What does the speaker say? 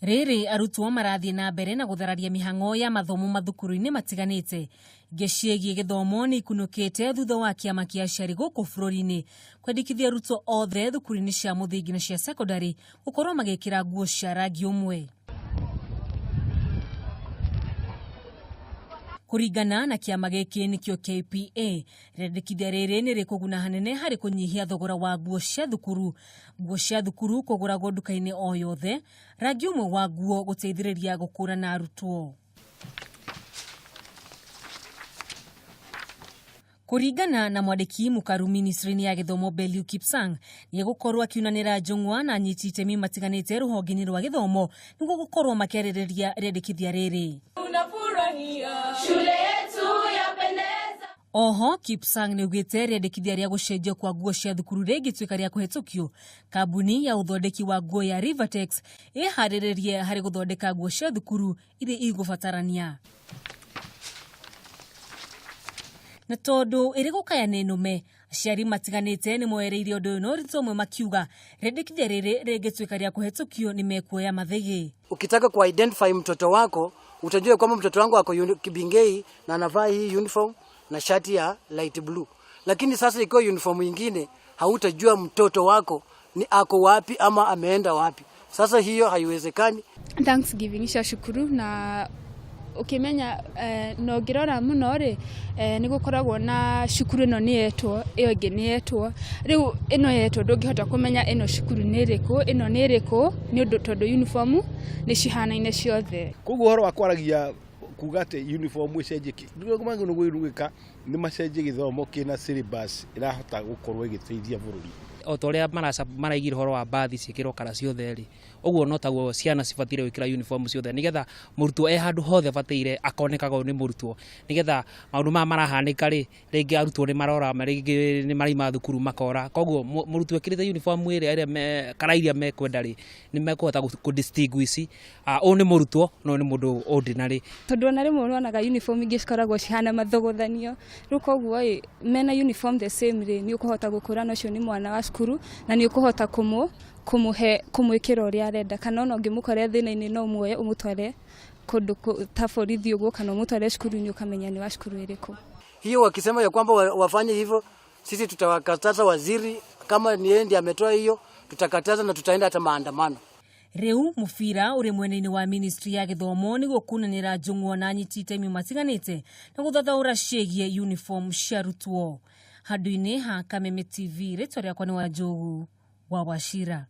Rĩrĩ arutwo marathiĩ na mbere na gũthararia mĩhang'o ya mathomo mathukuru-inĩ matiganĩte. Ingĩ ciĩgiĩ gĩthomo nĩ ikunũkĩte thutha wa kĩama kĩa aciari gũkũ bũrũri-inĩ kwendekithia arutwo othe thukuru-inĩ cia mũthingi na cia cekondarĩ gũkorwo magĩkĩra nguo cia rangi ũmwe. Kũringana na kĩama gĩkĩ nĩkĩo KPA, rĩendekithia rĩrĩ nĩ rĩkũguna hanene harĩ kũnyihia thogora wa nguo cia thukuru. Nguo cia thukuru kũgũragwo nduka-inĩ o yothe, rangi ũmwe wa nguo gũteithĩrĩria gũkũrana arutwo. Kũringana na mwandĩki mũkaru ministry-inĩ ya gĩthomo Bellew Kipsang, nĩ egũkorwo akiunanĩra njũng'wa na anyiti itemi matiganĩte rũhonge-inĩ rwa gĩthomo nĩguo gũkorwo makĩarĩrĩria rĩendekithia rĩrĩ. Oho Kipsang nĩaugĩte rĩendekithia rĩa gũcenjio kwa nguo cia thukuru rĩngĩtuĩka rĩa kũhetũkio, kambuni ya ũthondeki wa nguo ya Rivatex ĩharĩrĩrie harĩ gũthondeka nguo cia thukuru iria igũbatarania. Na tondũ ĩrĩ gũkaya nĩ nũme, aciari matiganĩte nĩ moereire ũndũ ũyũ na ũritũ ũmwe makiuga rĩendekithia rĩrĩ rĩngĩtuĩka rĩa kũhetũkio nĩ mekuoya mathĩgĩ. Ukitaka ku identify mtoto wako utajua kwamba mtoto wangu ako Kibingei na anavaa hii uniform na shati ya light blue, lakini sasa ikiwa uniform ingine hautajua mtoto wako ni ako wapi ama ameenda wapi. Sasa hiyo haiwezekani. Thanksgiving cia cukuru na ukimenya na ũngĩrora mũno rĩ, nĩ gũkoragwo na cukuru ĩno nĩ yetwo, ĩyo ĩngĩ nĩ yetwo, rĩu ĩno yetwo ndũngĩhota kũmenya ĩno cukuru nĩ ĩrĩkũ, ĩno nĩ ĩrĩkũ, nĩ ũndũ tondũ uniform nĩ cihanaine ciothe. Koguo ũhoro wa kwaragia kuga atĩ uniform ĩcenjie gwĩka nĩ macenjie gĩthomo kĩna syllabus ĩrahota gũkorwo ĩgĩteithia bũrũri. O ta ũrĩa maraigire ũhoro wa mbathi ciĩkĩrwo kara ciothe rĩ, ũguo no taguo ciana cibatire gwĩkĩra uniform ciothe nĩgetha mũrutwo e handũ hothe abataire akonekaga ũyũ nĩ mũrutwo, nĩgetha maũndũ maya marahanĩka rĩ, rĩngĩ arutwo nĩ marora, rĩngĩ nĩ maraima thukuru makora, koguo mũrutwo ekĩrĩte uniform ĩrĩa ĩrĩa kara iria mekwenda rĩ, nĩ mekũhota kũ distinguish ũyũ nĩ mũrutwo na ũyũ nĩ mũndũ ordinary. Tondũ ona rĩmwe nĩwonaga uniform ingĩ cikoragwo cihana mathogothanio, rĩu koguo ĩ mena uniform the same rĩ, nĩ ũkũhota gũkũrana ũcio nĩ mwana wa cukuru na nĩ ũkũhota kũmũhe kũmwĩkĩra ũrĩa arenda, kana ona ũngĩmũkora thĩna-inĩ no ũmuoye ũmũtware kũndũ ta borithi ũguo, kana ũmũtware cukuru-inĩ ũkamenya nĩ wa cukuru ĩrĩkũ. Hiyo wakisema ya kwamba wafanye hivyo, sisi tutawakataza waziri, kama ni yeye ndiye ametoa hiyo, tutakataza na tutaenda hata maandamano. Rĩu mũbira ũrĩ mwena-inĩ wa ministry ya gĩthomo nĩguo kunanĩra njũng'wa na anyiti itemi matiganĩte na gũthathaũra ciĩgiĩ uniform cia arutwo. Handũ-inĩ ha Kameme TV, rĩtwa rĩakwa nĩ Wanjũgu wa Wachira.